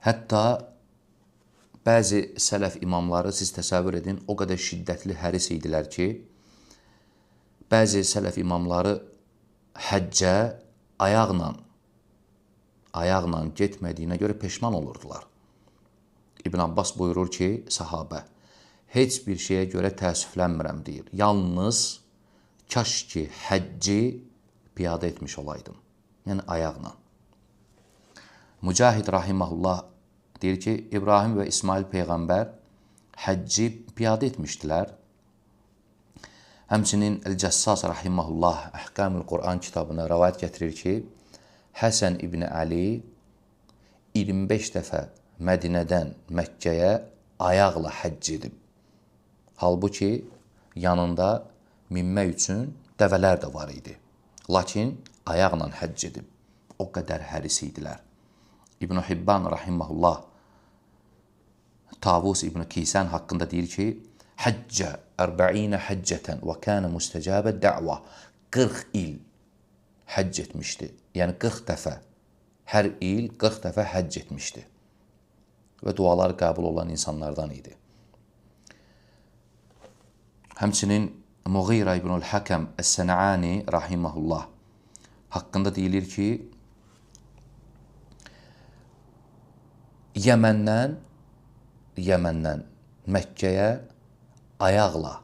Hətta bəzi sələf imamları, siz təsəvvür edin, o qədər şiddətli həris idilər ki, bəzi sələf imamları həccə ayaqla getmədiyinə görə peşman olurdular. İbn Abbas buyurur ki, sahabə, heç bir şeyə görə təəssüflənmirəm deyir. Yalnız kaş ki, həcci piyada etmiş olaydım. Yəni, ayaqla. Mücahid rahiməhullah deyir ki, İbrahim və İsmail peyğəmbər həcci piyada etmişdilər. Həmçinin El-Cəssas rahiməhullah Əhkamül Quran kitabına rəvayət gətirir ki, Həsən İbni Əli 25 dəfə Mədinədən Məkkəyə ayaqla həcc edib. Halbuki yanında minmək üçün dəvələr də var idi. Lakin ayaqla həcc edib. O qədər həris idilər. İbn-i Hibban rahiməhullah Tavus İbn-i Kisən haqqında deyir ki, Həccə 40 həccətən və kənə müstəcəbə dəva. 40 il həcc etmişdi. Yəni 40 dəfə, hər il 40 dəfə həcc etmişdi. Və dualar qəbul olan insanlardan idi. Həmçinin Muğira İbnül Həkəm Əs-Sənəani rahiməhullah haqqında deyilir ki, Yəməndən Məkkəyə ayaqla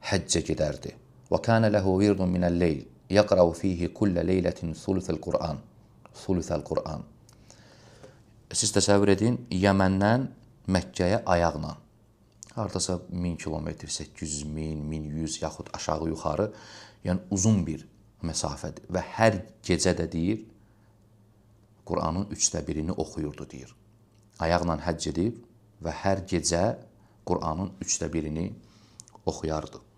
həccə gedərdi. Və kənə ləhu virdun minəl-leyl yəqrəu fihi kullə leylətin suluthəl-Qur'an. Suluthəl-Qur'an. Siz təsəvvür edin, Yəməndən Məkkəyə ayaqla. Hardasa 1000 kilometr, 800 min, 1100 yaxud aşağı yuxarı, yəni uzun bir məsafədir. Və hər gecə də deyir, Qur'anın 1/3-ini oxuyurdu deyir. Ayaqla həcc edib və hər gecə Qur'anın 1/3-ini oxuyardı.